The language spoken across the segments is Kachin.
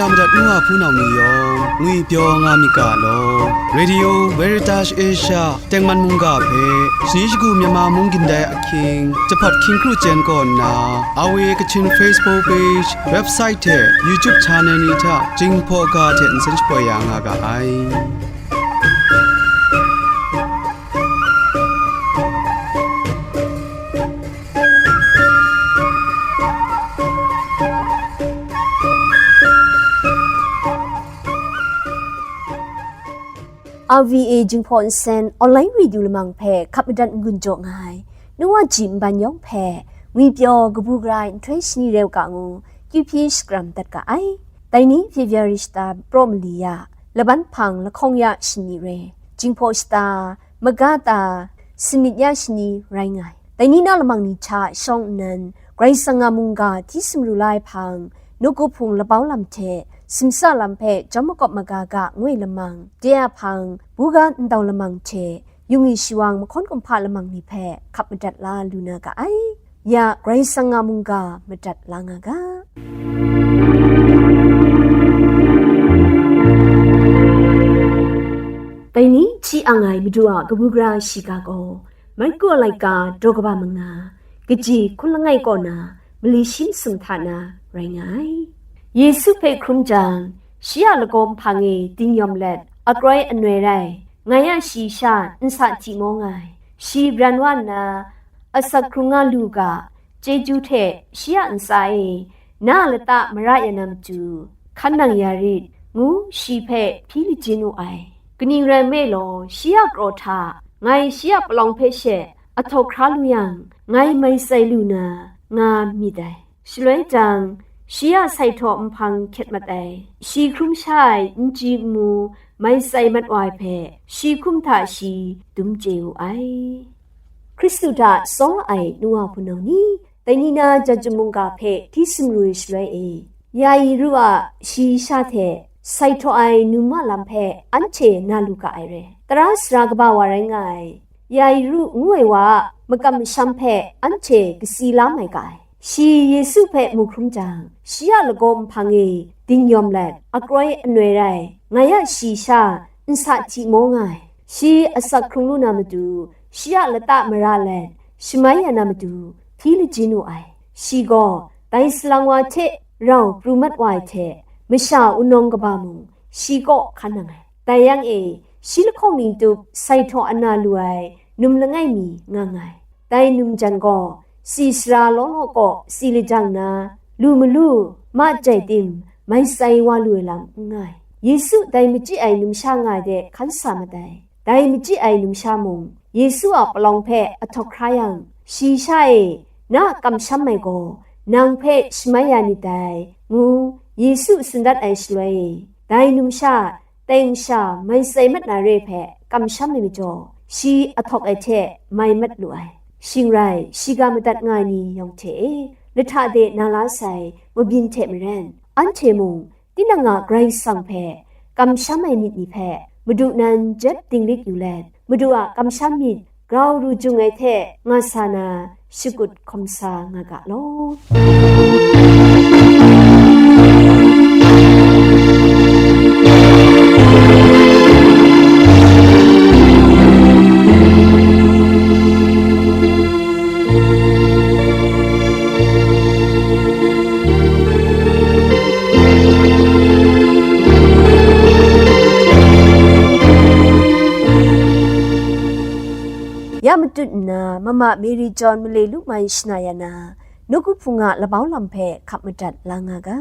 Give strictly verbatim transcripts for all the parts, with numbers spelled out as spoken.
Ya madat nu wa hpunau ni yawng ngwipyaw nga myit ga law. Radio Veritas Asia tengman mungga hpe shani shagu Myanmar mung gindai ahkying jahpawt hkying kru chyen kaw nna, awe Kachin Facebook page, website hte YouTube channel ni hta Jinghpaw ga hte nsen shapoi ya nga ga ai. R V A Jinghpaw Nsen online radio lamang hpe hkap madat n-gun jaw nga ai, nu wa ji nban yawng hpe, ngwipyaw kabu gara ai nhtoi shani reu ga ngu, kyu hpyi shakram dat ga ai. Dai ni February shata praw mali ya, laban hpang lahkawng ya shani re, Jinghpaw shata, maga ta, sanit ya shani rai nga ai. Dai ni na lamang ni hta shawng nnan, Karai Kasang a mungga hti sumru la ai hpang, nawku hpung labau lam hte, simsa lam hpe jawm makawp maga ga ngu ai lamang, de a hpang, buga ndau lamang hte, yung i shawang mahkawn kumhpa lamang ni hpe hkap madat la lu na ga ai. Ya Karai Kasang a mungga madat la nga ga. Dai ni hti ang ai Madu a kabu gara shiga gaw, Marku a laika daw kaba manga, kaji hkun langai kaw na, mali shi masum hta na rai nga ai. Yesu hpe hkrum jang, shi a lagaw nhpang e dingyawm let, akroi anoi rai, ngai a shayi sha nsa hti maw nga ai. Shi bran wa nna, asak hkrung nga lu ga, chyeju hte shi a ntsa e, na a lata mara ya na matu, hkan nang ya rit, ngu shi hpe hpyi lajin wu ai. Kaning rai nme law, shi a kraw hta, ngai shi a palawng hpe she ahtawk hkra lu yang, ngai mai tsai lu na, nga myit ai. Shaloi jang, shi a sai htaw nhpang hkyet mat ai, shi hkrum sha ai n chyi n mu mai tsai mat wa ai hpe, shi hkum hta shi dum chye wu ai. Hkristu hta tsawra ai nu wa hpunau ni, dai ni na Jahtum mungga hpe hti sumru ai shaloi e, Yairu a shayi sha hte sai htaw ai num a lam hpe anhte na lu ga ai re. Tara sara kaba wa rai nga ai, Yairu ngu ai wa a makam masham hpe anhte kasi la mai ga ai. Shi Yesu hpe mu hkrum jang, shi a lagaw nhpang e dingyawm let, akroi anoi rai, ngai a shayi sha nsa hti maw nga ai. Shi asak hkrung lu na matu, shi a lata mara let, shamai ya na matu, hpyi lajin wu ai. Shi gaw dai salang wa hte rau pru mat wa ai hte, masha wunawng kaba mung shi kaw hkan nang ai. Dai yang e, shi lahkawng ning tup sai htaw ana lu ai num langai mi nga nga ai. Dai num jan gaw, si sara law law kaw si lajang na, lu malu, ma jai tim, mai tsai wa lu ai lam n nga ai. Yesu dai machyi ai numsha nga ai de hkan sa mat ai. Dai machyi ai numsha mung, Yesu a palawng hpe ahtawk hkra yang, shayi sha e, na a kamsham ai gaw, nang hpe shamai ya myit dai, ngu Yesu tsun dat ai shaloi e, dai numsha, teng sha mai tsai mat na re hpe kamsham ai majaw, shi ahtawk ai hte mai mat lu ai. Shing rai, shiga madat nga ai ni yawng hte e, lahta de na la sai mabyin hte maren, anhte mung tinang a Karai Kasang hpe kamsham ai myit ni hpe, Madu nan jep dinglik yu let, Madu a kamsham myit grau ru jung ai hte nga sa na, shakut hkawm sa nga ga law. Ya matut nna, mama Mary John male lu mai shana ya na, nawku hpung a labau lam hpe hkap madat la nga ga.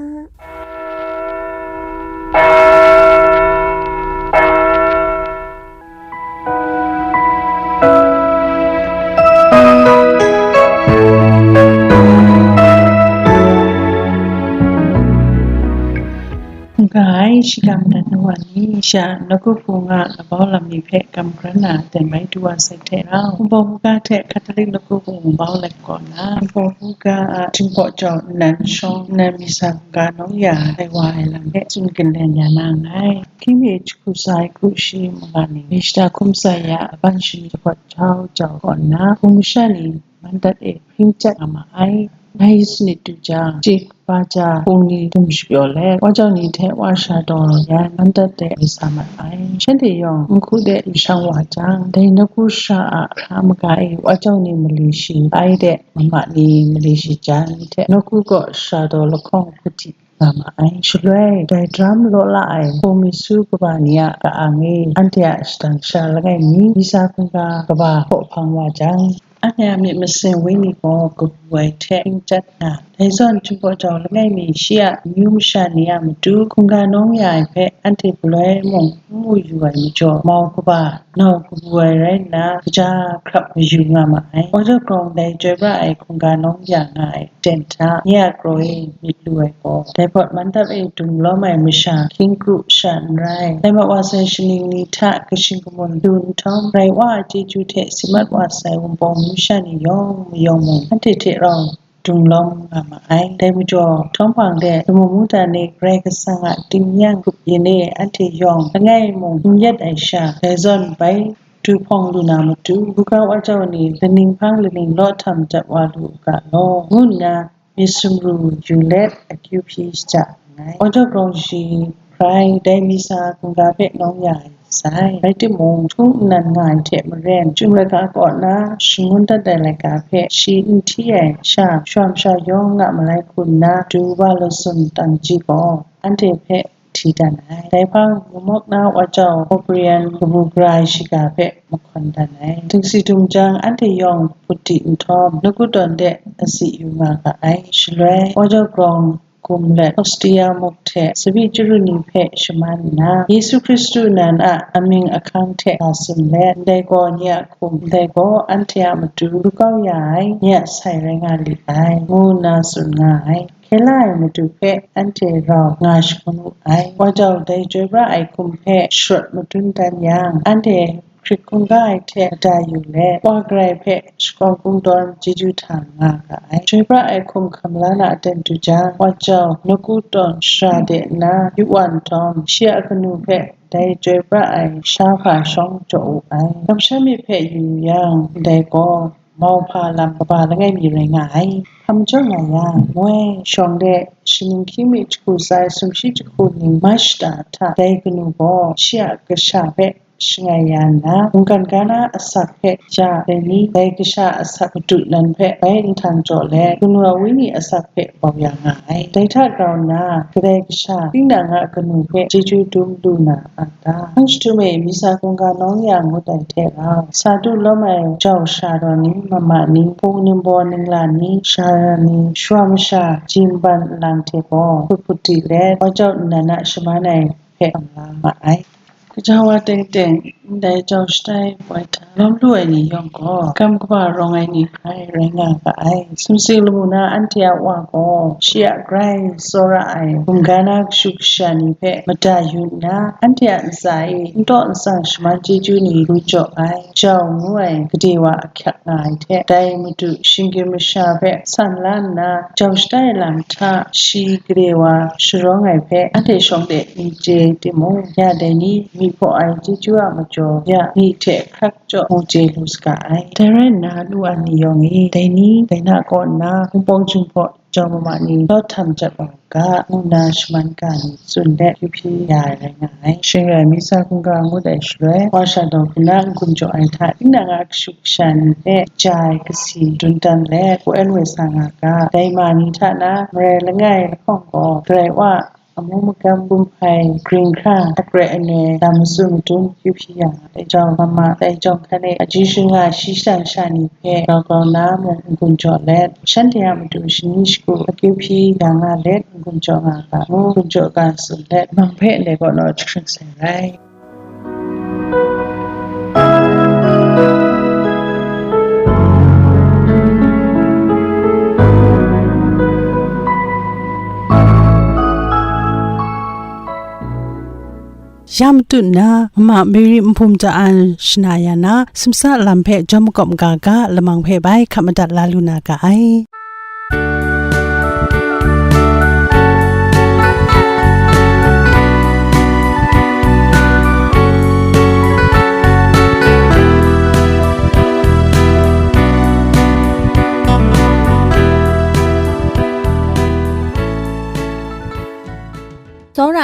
Nga ai, shiga madat nu wa ni, sha nawku hpung a labau lam ni hpe kam hkaran na, ten bai du wa sai hte rau, Hpunbawng hpuga hte Catholic nawku hpung bau let kaw nna, Hpunbawng hpuga a Jinghpaw jau nnan shawng, nnan misa hpuga nawng ya ai wa ai lam hpe tsun ginlen ya na nngai. Hkying mi jahku tsa ai hku shi mungga ni, shata hkum tsai ya, laban shani jahpawt jau jau kaw nna, hpung masha ni man dat e hpring chyat nga ma ai. Ngai sanit du jang, chye ba ja hpung ni dum shapyaw let, wa jau ni hte wa sha taw yan, man dat de ai sa mat ai. Shanhte yawng nhku de lu shang wa jang, dai nawku sha a hkra maga e wa jau ni mali shi ai de, mama ni mali shi jan hte nawku kaw sha taw lahkawng hput di nga ma ai. Shaloi, dai daram law la ai hpung mi su kaba ni a ka-ang e, anhte a shadang sha langai mi, misa hkungga kaba hkaw hpang wa jang, anhte a myit masin wenyi gaw kabu ai hte hpring chyat nga, dai zawn Jinghpaw jau langai mi shi a amyu masha ni a matu hkungga nawng ya ai hpe anhte galoi mung n mu yu ai majaw, mau kaba, nau kabu ai rai nna, kaja hkrap mayu nga ma ai. Wa jau grawng dai chyoi pra ai hkungga nawng ya nga ai aten hta, nye a kraw e myit lu ai gaw, dai pawt man dap e dum lawm ai masha hkying kru sha n rai. Dai mat wa sai shaning ni hta kashing kamun du nhtawm, Karai Wa a chyeju hte si mat wa sai Wunpawng masha ni yawng mayawng mung, anhte hte rau dung lawm nga ma ai. Dai majaw, htawm hpang de, lamu mungdan e Karai Kasang a tingnyang grup yin e anhte yawng langai mung n yet ai sha, dai zawn bai du hpawng lu na matu, hkungga wa jau ni laning hpang laning law htam jat wa lu u ga law, ngu nna myit sumru yu let akyu hpyi shaja nngai. Wa jau grawng shi hkrai dai misa hkungga hpe nawng ya ai sai. Rai timung, htung nnan nga ai hte maren, chyum laika kaw na shangun dat ai laika hpe shi n hti ai sha, shawm sha yawng nga malai hku nna, du wa lasun tang ji gaw, anhte hpe hti dan ai. Dai hpang, Mumawk na wa jau Obrian kabu gara ai shiga hpe mahkawn dan ai. Dingsi dum jang, anhte yawng hput di nhtawm, nawku tawn de asi yu nga ga ai. Shaloi, wa jau grawng gum let, Ostia muk hte tsabyi chyaru ni hpe shaman nna, Yesu Hkristu nan a amying ahkang hte ga tsun let, ndai gaw nye a hkum, ndai gaw anhte a matu du kau ya ai, nye a sai rai nga li ai, ngu nna tsun nga ai. Hkye la ai matu hpe anhte rau nga shangun wu ai. Wa jau dai chyoi pra ai hkum hpe sharawt madun dan yang, anhte hkrit hkungga ai hte mada yu let, Wa Karai hpe shakawn kungdawn chyeju hta nga ga ai. Chyoi pra ai hkum hkam la na aten du jang, wa jau nawku tawn shara de nna yu wa nhtawm, shi a kanu hpe dai chyoi pra ai sha hpa shawng jaw wu ai. Kamsham myit hpe yu yang, ndai gaw mauhpa lam kaba langai mi rai nga ai. Hpa majaw nga yang, moi shawng de shaning hkying mi jahku tsai sumshi jahku ning mai shata hta, dai kanu gaw shi a kasha hpe shangai ya nna, mungkan ga na asak hpe ja ai ni, dai kasha asak madu nan hpe bai nhtang jaw let, kanu a wenyi asak hpe bau ya nga ai. Dai hta grau nna, kadai kasha, tinang a kanu hpe chyeju dum lu na a ta? Hpang jahtum e, misa hkungga nawng ya ngut ai hte rau, sa du lawm ai jau sha daw ni, mama ni, hpung ningbaw ningla ni, sara ni, shawa masha, jimban lang hte gaw, hput hput di let, wa jau nnan a shaman ai hpe kamla ma ai. Kaja wa teng teng, ndai jau shatai poi hta lawm lu ai ni yawng gaw, kam kaba rawng ai ni hkrai rai nga ga ai. Sumsing lamu na anhte a Wa gaw, shi a grai tsawra ai hkungga na kashu kasha ni hpe mada yu nna, anhte a ntsa e n taw n tsang shaman chyeju ni ru jaw ai, jau ngu ai gade wa ahkyak nga ai hte, dai Madu shinggyim masha hpe san la nna, jau shatai lam hta shi gade wa sharawng ai hpe anhte shawng de n chye timung, ya dai ni myi hpaw ai chyeju a majaw ya myi hte hkrak jaw mu chye lu saga ai. Dai rai nna, nu a ni yawng e, dai ni, dai na kaw nna, Wunpawng Jinghpaw jau mama ni lawt htam jat wa u ga, ngu nna shaman ga ni tsun let, yu hpyi ya ai rai nga ai. Shing rai, misa hkungga ngut ai shaloi, wa sha daw hku na n-gun jaw ai hta, tinang a kashu kasha ni hpe ja ai kasi dun dan let, N W sa nga ga, dai ma ni hta na marai langai lahkawng gaw, Karai Wa a amu magam gumhpai gring hkra, akrai anoi lam matsun madun yu hpyi ya nga ai jau, mama dai jau hkan e, aji shinga shi shang sha ni hpe grau grau na mung n-gun jaw let, shanhte a matu shani shagu akyu hpyi ya nga let n-gun jaw nga ga, ngu n-gun jaw ga tsun let, mang hpe ndai kaw naw jahkring sai rai. Ya matut nna, mama Mary Nhpum Cha An shana ya na, simsa lam hpe jawm makawp ga ga, lamang hpe bai hkap madat la lu na ga ai.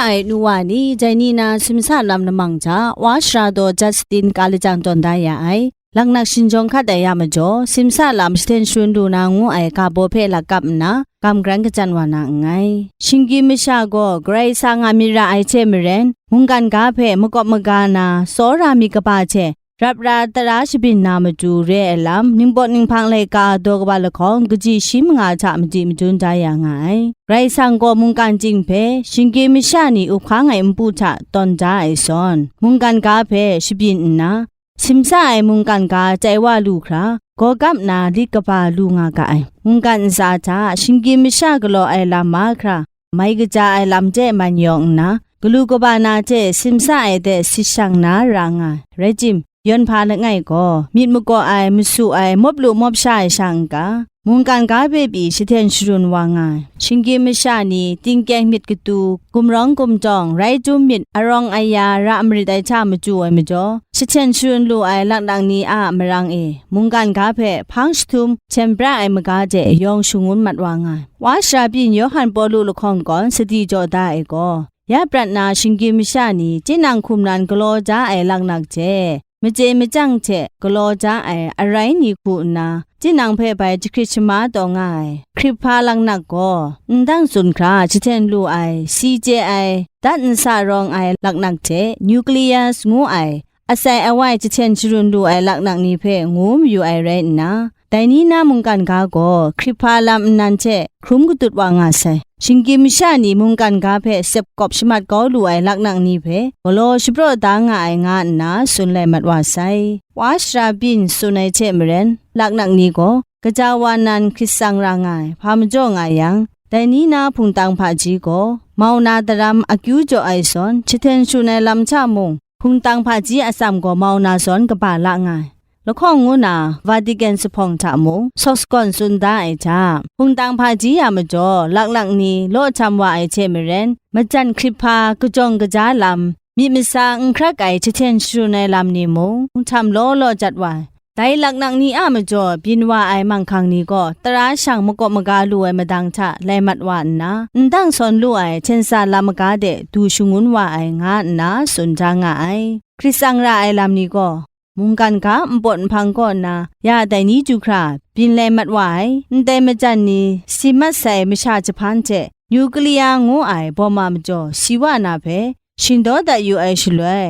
ai nu wa ni, dai ni na simsa lam lamang hta, wa sara daw Justin ka lajang tawn da ya ai, laknak shingjawng hkat ai ya majaw, simsa lam shahten sharun lu na ngu ai ga baw hpe lakap nna, kam gran kachyan wa na nngai. Shinggyim masha gaw Karai Kasang a myit ra ai hte maren, mungkan ga hpe makawp maga na, tsawra myit kaba hte, rap ra tara shabyin na matu re ai lam, ningpawt ninghpang laika daw kaba lahkawng, kaji shi manga hta madi madun da ya nga ai. Karai Kasang gaw mungkan ting hpe, shinggyim masha ni up hkang ai npu hta tawn da ai zawn, mungkan ga hpe shabyin nna, simsa ai mungkan ga tai wa lu hkra, gaw gap na lit kaba lu nga ga ai. Mungkan ntsa hta shinggyim masha galaw ai lam mahkra, mai kaja ai lam de man yawng nna, galu kaba na hte simsa ai de sit shang na ra nga ai. Rai tim, yawn hpa langai gaw, myit makaw ai, masu ai, mawp lu mawp sha ai sha n-ga, mungkan ga hpe pyi shahten sharun wa nga ai. Shinggyim masha ni, tingkyeng myit katu, gumrawng gumtawng, rai dum myit, arawng aya, ra marit ai hta matu ai majaw, shahten sharun lu ai laknak ni a marang e, mungkan ga hpe hpang jahtum hten pra ai maga de yawng shangun mat wa nga ai. Wa sara byin Yawhan Pawlu lahkawng gawn sadi jaw da ai gaw, ya prat na shinggyim masha ni, tinang hkum nan galaw da ai laknak hte, machye machyang hte galaw da ai arai ni hku nna, tinang hpe bai jahkrit shama taw nga ai, hkrip hpa laknak gaw, ndang tsun hkra jahten lu ai, si chye ai, dat nsa rawng ai laknak hte, nucleus ngu ai, asai awai jahten sharun lu ai laknak ni hpe ngu mayu ai rai nna, dai ni na mungkan ga gaw, hkrip hpa lam nnan hte hkrum katut wa nga sai. Shinggyim masha ni mungkan ga hpe sep kawp shamat kau lu ai laknak ni hpe galaw shapraw da nga ai nga nna tsun lai mat wa sai. Wa sara byin tsun ai hte maren, laknak ni gaw, kaja wa nan hkrit tsang ra nga ai, hpa majaw nga yang, dai ni na hpungtang hpaji gaw, mau na daram akyu jaw ai zawn, jahten sharun ai lam hta mung, hpungtang hpaji atsam gaw mau na zawn kaba la nga ai. Lahkawng ngu na Vatican zuphpawng hta mung, Sox gawn tsun da ai hta, hpungtang hpaji a majaw, laknak ni law htam wa ai hte maren, majan hkrip hpa kajawng kaja lam, myit masa n hkrak ai jahten sharun ai lam ni mung, htam law law jat wa ai. Dai laknak ni a majaw byin wa ai manghkang ni gaw, tara shang makawp maga lu ai madang hta lai mat wa nna, ndang sawn lu ai hten tsa lam maga de du shangun wa ai, nga nna tsun da nga ai. Hkrit tsang ra ai lam ni gaw, mungkan ga npawt nhpang kaw nna, ya dai ni du hkra byin lai mat wa ai, ndai majan ni si mat sai masha jahpan hte, nuclear ngu ai bawm a majaw si wa na hpe, shingdaw dat yu ai shaloi,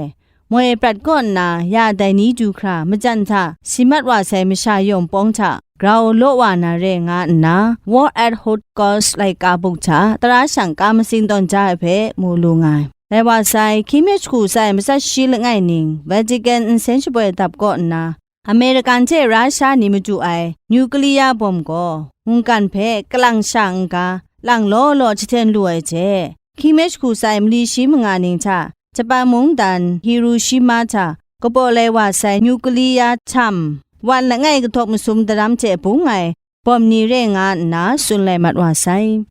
moi prat kaw nna ya dai ni du hkra majan hta si mat wa sai masha yawng pawng hta grau law wa na re nga nna, War at Holocaust laika buk hta tara shang ka matsing tawn ja ai hpe mu lu nga ai. Dai wa sai, hkying mi jahku tsa ai matsat shi langai ning, Vatican nsen shaboi dap kaw nna, American hte Russia ni madu ai nuclear bawm gaw, mungkan hpe kalang sha n-ga, lang law law jahten lu ai hte, hkying mi jahku tsa ai mali shi manga ning hta, Japan mungdan Hiroshima hta kabaw lai wa sai nuclear htam, wan langai kahtawk masum daram hte bung ai bawm ni re nga nna tsun lai mat wa sai.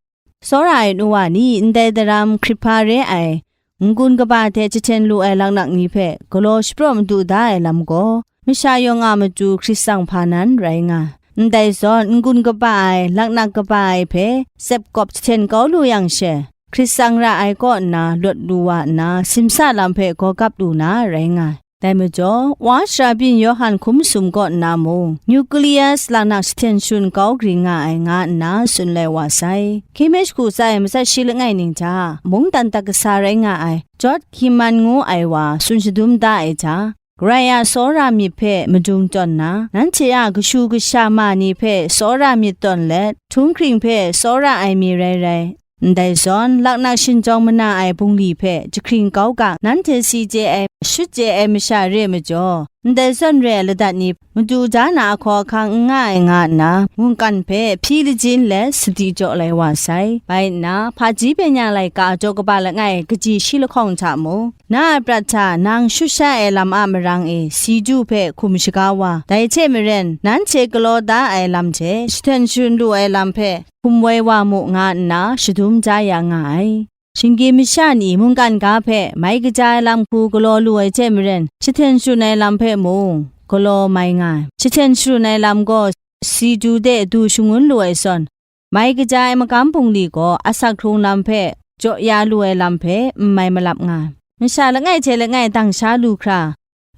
Tsawra ai nu wa ni, ndai daram hkrip hpa re ai, n-gun kaba hte jahten lu ai laknak ni hpe galaw shapraw madu da ai lam gaw, masha yawng a matu hkrit tsang hpa nan rai nga ai. Ndai zawn, n-gun kaba ai, laknak kaba ai hpe tsep kawp jahten kau lu yang she, hkrit tsang ra ai kaw nna lawt lu wa nna, simsa lam hpe gaw gap lu na rai nga ai. Dai majaw, wa sara byin Yawhan hkum masum kaw nna mung, nucleus laknak jahten sharun kau grin nga ai, nga nna tsun lai wa sai. Hkying mi jahku tsa ai matsat shi langai ning hta, mungdan dat kasa rai nga ai, George Kingman ngu ai wa tsun shadum da ai hta, Karai a tsawra myit hpe madung tawn nna, nanhte a kashu kasha ma ni hpe tsawra myit tawn let, htunghkring hpe tsawra ai mi rai rai, ndai zawn, laknak shingjawng mana ai bungli hpe jahkring kau ga, nanhte si chye ai, shut chye ai masha re majaw, ndai zawn re ai ladat ni madu da na ahkaw ahkang n nga ai nga nna, mungkan hpe hpyi lajin let sadi jaw lai wa sai. Bai nna, hpaji byeng-ya laika jaw kaba langai kaji shi lahkawng hta mung, na a prat hta nang shut sha ai lam a marang e si du hpe hkum shaga wa, dai hte maren, nanhte galaw da ai lam hte jahten sharun lu ai lam hpe hkum woi wa mu, nga nna shadum ja ya nga ai. Shinggyim masha ni mungkan ga hpe mai kaja ai lam hku galaw lu ai hte maren, jahten sharun ai lam hpe mung galaw mai nga ai. Jahten sharun ai lam gaw si du de du shangun lu ai zawn, mai kaja ai magam bungli gaw asak hkrung lam hpe jaw ya lu ai lam hpe n mai malap nga ai. Masha langai hte langai dang sha lu hkra,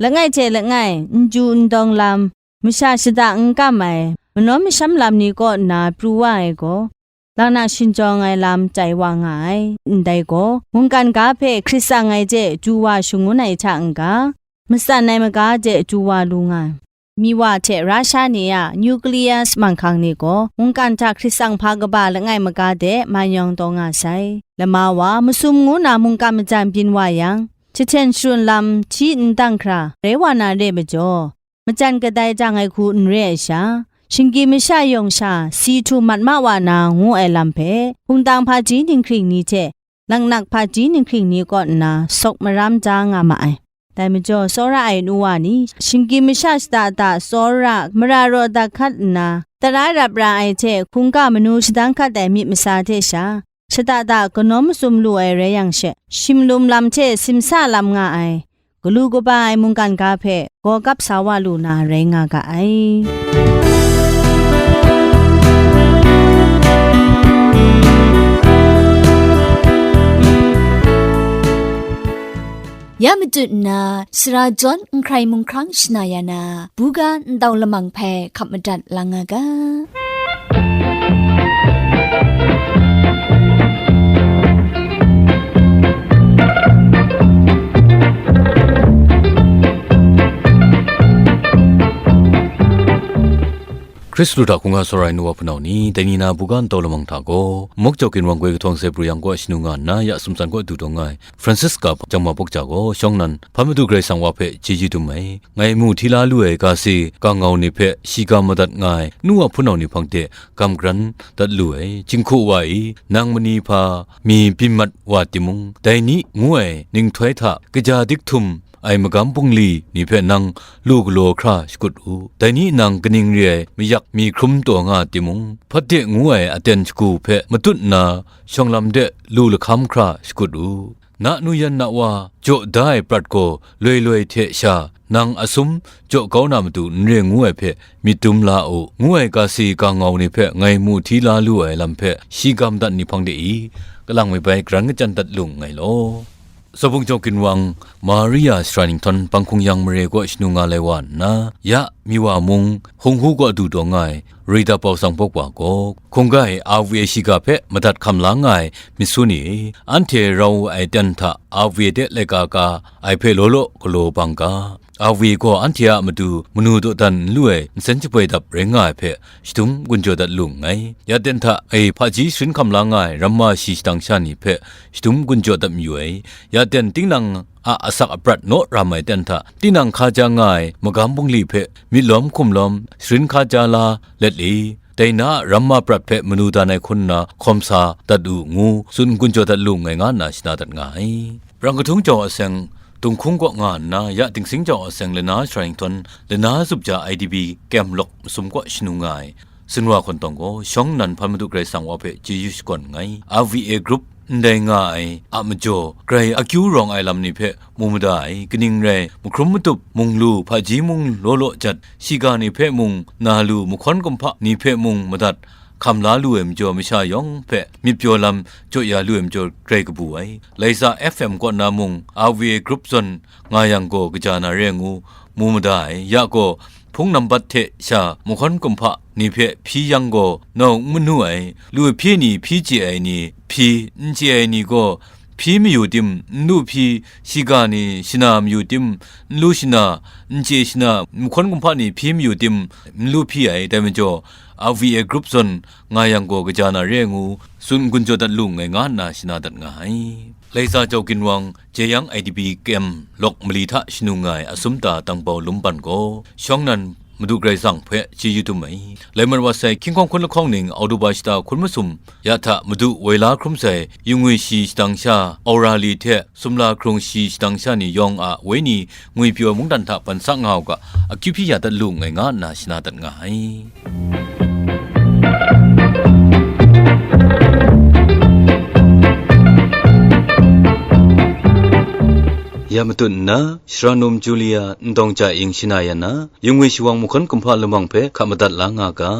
langai hte langai n ju n dawng lam, masha shada n kam ai, manawn masham lam ni kaw nna pru wa ai gaw, lang na shinjawng ai lam tai wa nga ai. Ndai gaw, mungkan ga hpe hkrit tsang ai hte du wa shangun ai hta n-ga, matsan ai maga de du wa lu nga ai. Myiwa hte Russia ni a nuclear manghkang ni gaw, mungkan hta hkrit tsang hpa kaba langai maga de man yawng taw nga sai. Lama wa, masum ngu na mungkan majan byin wa yang, jahten sharun lam hti n dang hkra rai wa na re majaw, majan kadai jang ai hku n re ai sha, shinggyim masha yawng sha si htum mat ma wa na ngu ai lam hpe, hpungtang hpaji ninghkring ni hte, laknak hpaji ninghkring ni kaw nna sawk maram da nga ma ai. Dai majaw, tsawra ai nu wa ni, shinggyim masha shada da tsawra mara raw dat hkat nna, tara rap ra ai hte hkungga manu shadang hkat ai myit masa hte sha, shada da kanawn masum lu ai rai yang she, shimlum lam hte simsa lam nga ai, galu kaba ai mungkan ga hpe gaw kap sa wa lu na rai nga ga ai. Ya matut nna, sara jawn n hkrai mung hkrang shana ya na, buga ntau lamang hpe hkap madat lang nga ga. Hkristu hta hkungga sawra ai nu wa hpunau ni, dai ni na buga ntau lamang hta gaw, Mok Jau Ginwang Goi Kahtawng Sai Pru Yang kaw shanu nga nna, ya sumsan kaw du dawng nga ai, Francisca Jangma Bok Ja gaw, shawng nnan, hpa Madu Karai Kasang wa hpe chyeju dum ai, ngai mu hti la lu ai ga si ga ngau ni hpe shi ga madat nga ai, nu wa hpunau ni hpang de gam garan dat lu ai, jinghku wa i, nang mani hpa mi byin mat wa timung, dai ni ngu ai ninghtoi hta kaja dik htum ai magam bungli ni hpe nang lu galaw hkra shakut u. Dai ni nang kaning re ai mayak mi hkrum taw nga timung, hpate ngu ai aten shagu hpe matut nna, shawng lam de lu lahkam hkra shakut u. Na nu yan na wa jaw da ai prat gaw loi loi hte sha nang asum jaw kau na matu n re ngu ai hpe myit dum la u, ngu ai ga si ga ngau ni hpe ngai mu hti la lu ai lam hpe shi ga madat ni hpang de i, kalang mi bai garan kachyan dat lu nngai law. Sawbung Jau Ginwang, Maria Shara Ninghtawn, Panghkung Yang mare kaw shanu nga lai wa nna, ya Miwa mung, Hunghu kaw du dawng nga ai, Rita Pau Sang Bok wa gaw, hkungga e R V A shiga hpe madat hkam la nga ai myit su ni, anhte rau ai ten hta R V A de laika ka ai hpe law law galaw bang ga, R V A gaw anhte a matu manu dawdan n lu ai nsen jaboi dap rai nga ai hpe shadum gun jaw dat lu nngai. Ya ten hta e hpaji sharin hkam la nga ai ramma shi shadang sha ni hpe shadum gun jaw dat mayu ai. Ya ten tinang a asak aprat naw ram ai ten hta, tinang hkaja nga ai magam bungli hpe myit lawm hkum lawm sharin hkaja la let le, dai na a ramma prat hpe manu dan ai hkun nna hkawm sa dat u ngu tsun gun jaw dat lu nngai nga nna shana dat nga ai. Rang Kahtung Jau Aseng, Dunghkung kaw nga nna, ya Dingsing Jau Aseng, Lana Shara Ninghtawn, Lana Zup Ja I D P kem lawk masum kaw shanu nga ai, Sinwa Hkawntawng gaw, shawng nnan hpa Madu Karai Kasang wa hpe chyeju shakawn nngai. R V A Group ndai nga ai a majaw, grai akyu rawng ai lam ni hpe mu mada ai, kaning rai, mahkrum matup, munglu, hpaji mung law law jat, shiga ni hpe mung, na lu, mahkawn kumhpa ni hpe mung madat, hkam la lu ai majaw, masha yawng hpe myit pyaw lam jaw ya lu ai majaw, grai kabu ai. Laiza F M kaw na mung, R V A Group zawn nga yang gaw, kaja na re ngu, mu mada ai. Ya gaw, hpung nambat hte sha mahkawn kumhpa ni hpe hpyi yang gaw, nau n manu ai, lu hpyi ni hpyi chye ai ni hpyi, n chye ai ni gaw hpyi mayu tim, n lu hpyi, shiga ni shana mayu tim, n lu shana, n chye shana, mahkawn kumhpa ni hpyi mayu tim, n lu hpyi ai. Dai majaw, R V A Group zawn nga yang gaw, kaja na re ngu, tsun gun jaw dat lu nngai nga nna shana dat nga ai. Laiza Jau Ginwang, Jeyang I D P kem lawk mali hta shanu nga ai Asumta Tangbau Lumban gaw, shawng nnan Madu Karai Kasang hpe chyeju dum ai. Lai mat wa sai, hkying hkawng hkun lahkawng ning, Oktoba shata hkun masum ya hta Madu woi la hkrum sai, yingwi shi shadang sha, Aura li hte sumla hkrung shi shadang sha ni yawng a wenyi ngwipyaw mungdan hta ban sa nga u ga, akyu hpyi ya dat lu nngai nga nna shana dat nga ai. Ya matut nna, Shara Num Julia Ndawng Ja Ing shana ya na, yingwi shawang mahkawn kumhpa lamang hpe hka madat la nga ga.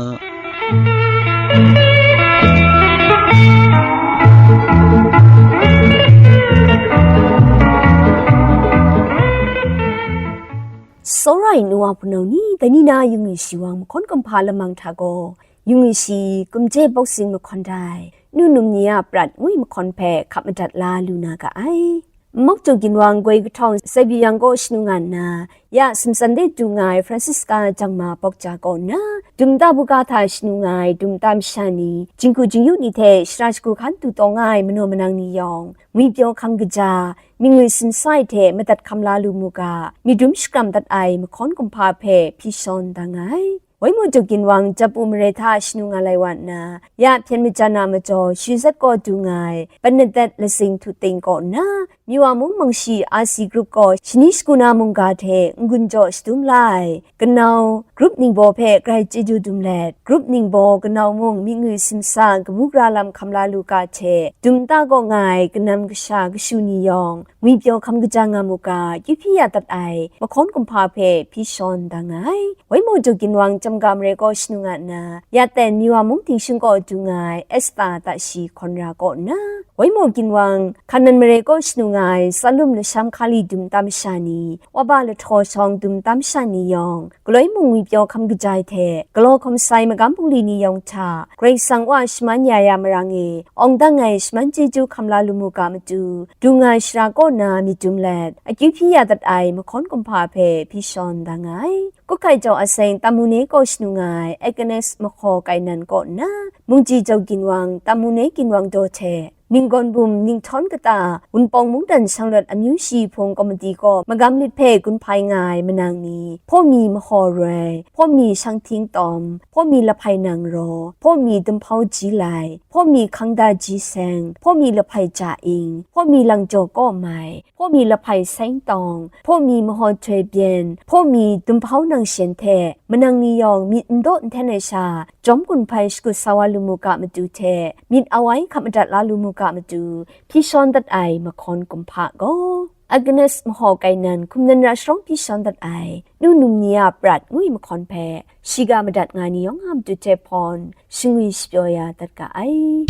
Tsawra ai nu wa hpunau ni, dai ni na yung yu shi wang mahkawn kumhpa lamang hta gaw, yung yu shi, Kumje Boxing mahkawn dai, nu num ni a prat ngu ai mahkawn hpe hkap madat la lu na ga ai. Mok Jaw Ginwang goi kahtawng Saibyang kaw shanu nga nna, ya Simsan de du nga ai Francisca Jangma Bawkja kaw nna, Dum Nta Buga hta shanu nga ai Dum Nta masha ni, jinghku jingyu ni hte shara shagu hkan du taw nga ai manaw manang ni yawng, ngwipyaw hkam kaja, myit ngwi simsa ai hte madat hkam la lu mu ga, myit dum shakram dat ai mahkawn kumhpa hpe hpyi shawn da nga ai. Waimaw Jaw Ginwang Japu mare hta shanu nga lai wa nna, ya hpyen majan a majaw shi zat kaw du nga ai Bernadette Lasing Htu Ting kaw nna, Miwa mung mangshi R C Group gaw shani shagu na mungga hte n-gun jaw shadum la ai kanau Group ningbaw hpe grai chyeju dum let, Group ningbaw kanau mung myit ngwi simsa kabu gara lam hkam la lu ga hte, Dum Nta kaw nga ai kanam kasha kashu ni yawng, ngwipyaw hkam kaja nga mu ga, akyu hpyi ya dat ai mahkawn kumhpa hpe hpyi shawn da nga ai. Waimaw Jaw Ginwang Chyamga mare kaw shanu nga nna, ya ten Miwa mung tingshung kaw du nga ai Esta Tashi Hkawn Ra kaw nna, Waimaw Ginwang Hkanan mare kaw shanu nga ai Tsalum Lasham Hkali Dum Nta masha ni, Waba Lahtaw Shawng Dum Nta masha ni yawng, galoi mung ngwipyaw hkam kaja ai hte, galaw hkawm sai magam bungli ni yawng hta, Karai Kasang Wa shaman ya ya marang e, awng dang ai shaman chyeju hkam la lu mu ga matu, du nga ai shara kaw na myit dum let, akyu hpyi ya dat ai mahkawn kumhpa hpe hpyi shawn da nga ai. Kuhkai Jaw Aseng Tamune kaw shanu nga ai Agnes Mahkaw Kainan kaw nna, Mungji Jaw Ginwang Tamune Ginwang daw hte, Ninggawn Bum Ninghthawn Kata, Wunpawng Mungdan Shanglawt Amyu Shi Hpung Komiti kaw magam lit hpe gun hpai nga ai manang ni, Hpawmi Mahaw Roi, Hpawmi Shanghting Tawm, Hpawmi Lahpai Nang Raw, Hpawmi Dumhpau Ji Lai, Hpawmi Hkangda Ji Seng, Hpawmi Lahpai Ja Ing, Hpawmi Langjaw Kaw Mai, Hpawmi Lahpai Seng Tawng, Hpawmi Mahaw Htoi Byen, Hpawmi Dumhpau Nang Shin hte manang ni yawng myit n daw n hten ai sha, jawm gun hpai shakut sa wa lu mu ga matu hte, myit awai hkap madat la lu mu ga matu, hpyi shawn dat ai mahkawn kumhpa gaw, Agnes Mahaw Kainan hkum nan ra sharawng hpyi shawn dat ai, nu num ni a prat ngu ai mahkawn hpe, shiga madat nga ni yawng a matu hte hpawn, shingwi shapyaw ya dat ga ai.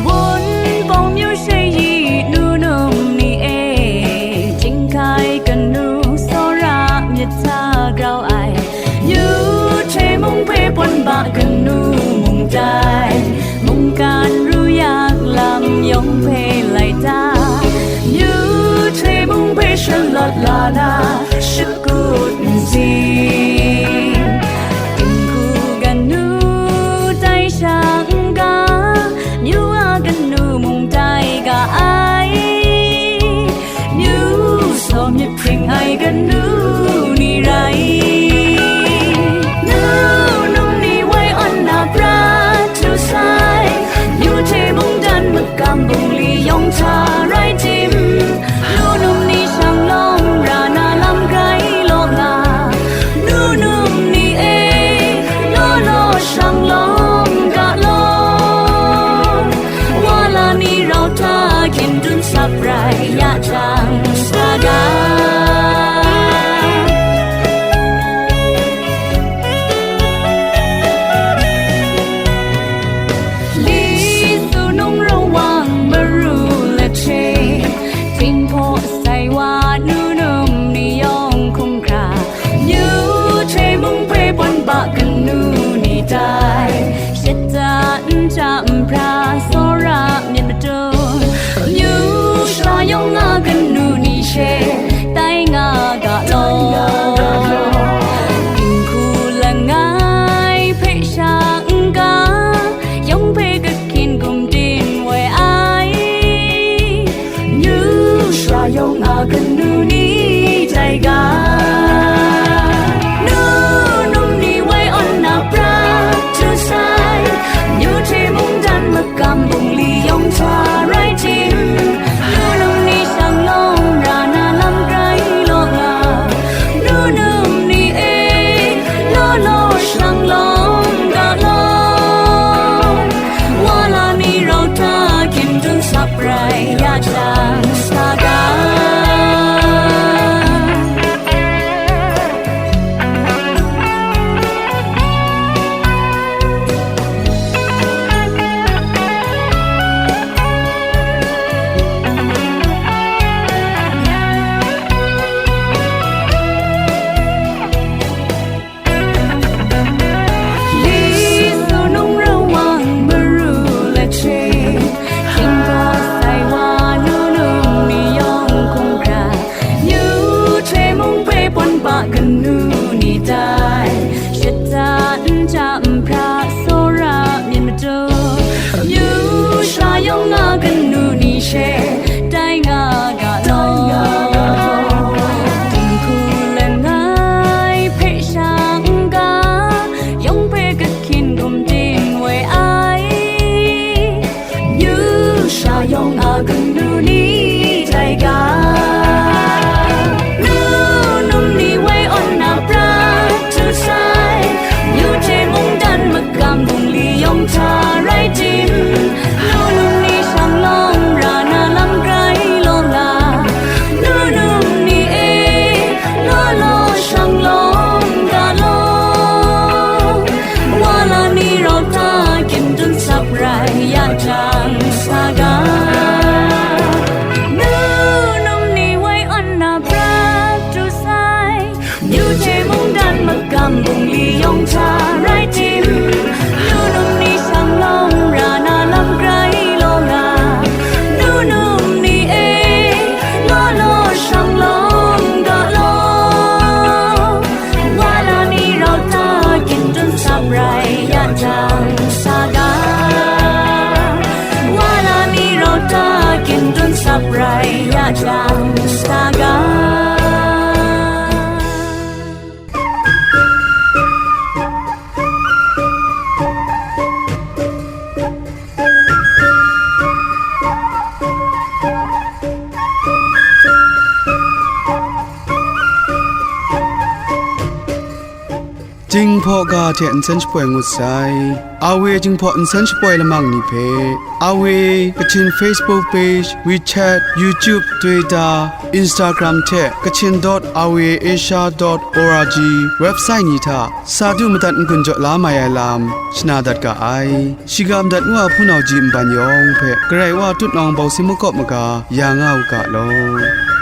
Wunpawng myu she yi nu num ni e, chyinghkai kanu tsawra myit sa grau ai, Myu hte mung hpe pawn ba kanu mung tai, mungkan ru yak lam yawng hpe lai ta, myu hte mung hpe shalawt la na, shakut nsin. Dinghku kanu tai sha n ga, myu a kanu mung tai ga ai. Myu saw myit hpring ai kanu ni rai. Nu num ni woi awn na prat htu sai, myu hte mungdan makam bungli yawng hta rai tim, nu num ni shang lawm ra na lam grai law nga, nu num ni e, law law shang lawm ga law. Wa la ni rau hta hkyen dun sap rai ya jang saga. Li su nung rawang maru lahte, ting hpaw sai wa nu num ni yawng hkum hkra, Myu hte mung hpe pawn ba kanu ni tai, shata nta nhpra tsawra myit madun, myu sha yawng a kanu ni she tai nga ga law. Dinghku langai hpe sha n ga, yawng hpe kahkyin gumdin woi ai. Myu sha yawng a kanu ni tai ga. Nu num ni woi awn na prat htu sai, myu hte mungdan makam bungli yawng hta rai tim, nu num ni shang lawm ra na lam grai law nga, nu num ni e, law law shang lawm ga law. Wa la ni rau hta hkyen dun sap rai ya jang saga. Saga. Jinghpaw ga hte nsen shapoi ngut sai. Awe Jinghpaw nsen shapoi lamang ni hpe, Awe Kachin Facebook page, WeChat, YouTube, Twitter, Instagram hte Kachin dot awe asia dot org website ni hta sa du madat n-gun jaw la mai ai lam shana dat ga ai. Shiga madat ngu a hpunau ji nban yawng hpe Karai Wa tutnawng bawsing makawp maga ya nga u ga law.